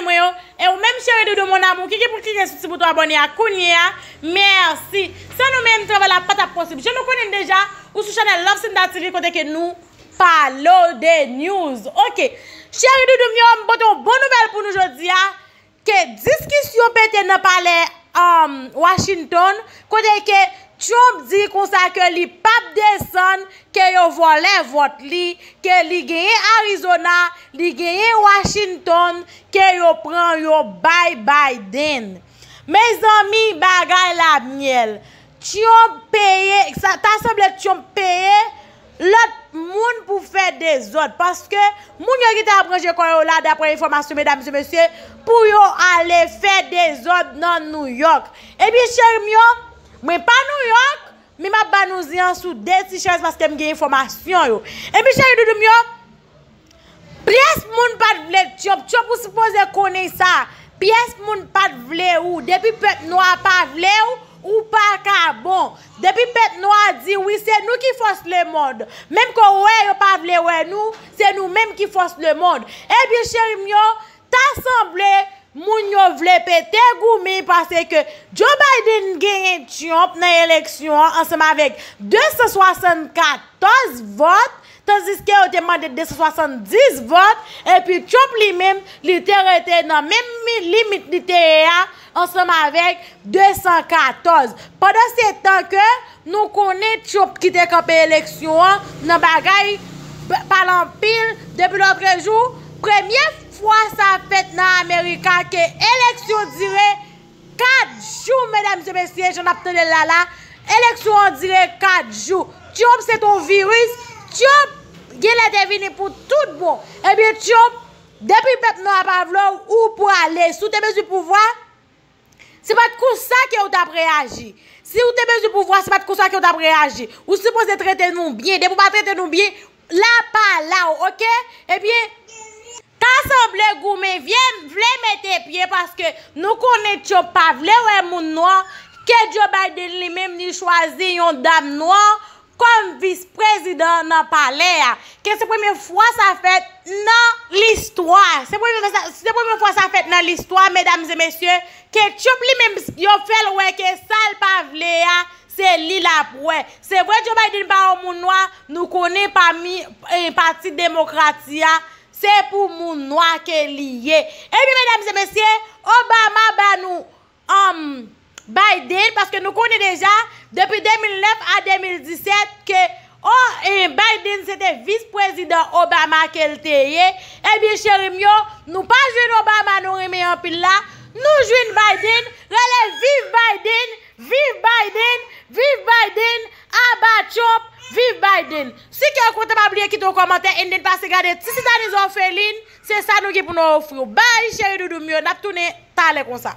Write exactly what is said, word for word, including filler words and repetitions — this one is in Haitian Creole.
mwen yo. E ou menm cheri doudou mon amour ki gen pou klike sou ti bouton abòne a kounye a. Mèsi. San nou menm travay la pa t ap posib. Jan nou konnen deja, ou sou chanèl Love Sinda T V kote ke nou pale w de news. Ok. Cheri doudou m yo, m pote yon bon nouvèl pou nou jodi a. Ke diskisyon pete nan palè, um, Washington, kote ke Trump di konsa ke li p ap desann, ke yo vòlè vòt li, ke li genyen Arizona, li genyen Washington, ke yo pran yo bay Biden. Mezanmi, bagay la myèl. Trump peye, sa ta sanble Trump peye lòt moun pou fè dezòd, paske moun yo ki te ap ranje kò yo la, dapre enfòmasyon, medam e mesye, pou yo ale fè dezòd nan New York. Ebyen, cheri m yo, mwen pa New York, men m ap ba nou zen an sou de ti chèz paske m gen enfòmasyon yo. Ebyen, cheri doudou m yo, pyès moun pa t vle Trump. Trump, ou sipoze konnen sa. Pyès moun pa t vle ou. Depi pèp nwa pa vle w, ou pa ka bon. Depi pèp nwa di wi, se nou ki fòs lemonn. Menm ke w wè yo pa vle wè nou, se nou menm ki fòs lemonn. Ebyen, cheri m yo, ta sanble moun yo vle pete goumen paske Joe Biden genyen Trump nan eleksyon an ansanm avèk de san swasannkatòz vòt, tandiske yo te mande de san swasanndis vòt, epi Trump li menm, li te rete nan menm mi-, limit li te ye a, ansanm avèk de san katòz. Pandan se tan ke nou konnen Trump ki te kanpe eleksyon an nan bagay p-, pale anpil depi lòtrejou, premye fwa sa fèt nan Amerika ke eleksyon dire kat jou, medam e mesye, jan n ap tande l la la, eleksyon an dire kat jou. Trump se t on viris, Trump genlè te vini pou tout bon. Ebyen, Trump, depi pèp nwa pa vle w, ou prale. Si w te bezwen pouvwa, se pa t konsa ke w t ap reyaji. Si w te bezwen pouvwa, se pa t konsa ke w t ap reyaji. Ou sipoze trete nou byen. Depi w pa trete nou byen, la pa la w, ok? Ebyen, ta sanble goumen vye vle mete pye paske nou konnen Trump pa vle wè moun nwa, ke Joe Biden li menm li chwazi yon dam nwa kòm vis prezidan nan palè a. Ke se premye fwa sa fèt nan listwa. Se premye fwa sa, se premye fwa sa fèt nan listwa, medam e mesye, ke Trump li menm yo fè l wè ke sa l pa vle a, se li l ap wè. Se vre Joe Biden pa yon moun nwa, nou konnen pami, eh, pati demokrat a, se pou moun nwa ke li ye. Ebyen, medam e mesye, Obama ba nou, um, Biden, paske nou konnen deja, depi de mil nèf a de mil disèt, ke, oh, eh, Biden se te vis prezidan Obama ke l te ye. Ebyen, cheri m yo, nou pa jwenn Obama nou renmen anpil la, nou jwenn Biden, rele viv Biden, viv Biden, viv Biden, aba Trump, viv Biden. Si kè w kontan, pa bliye kite yon kòmantè, and then pase gade Ti Sitaniz Òfelin, se sa nou gen pou nou ofri w. Bye, cheri doudou m yo, n ap tounen talè konsa.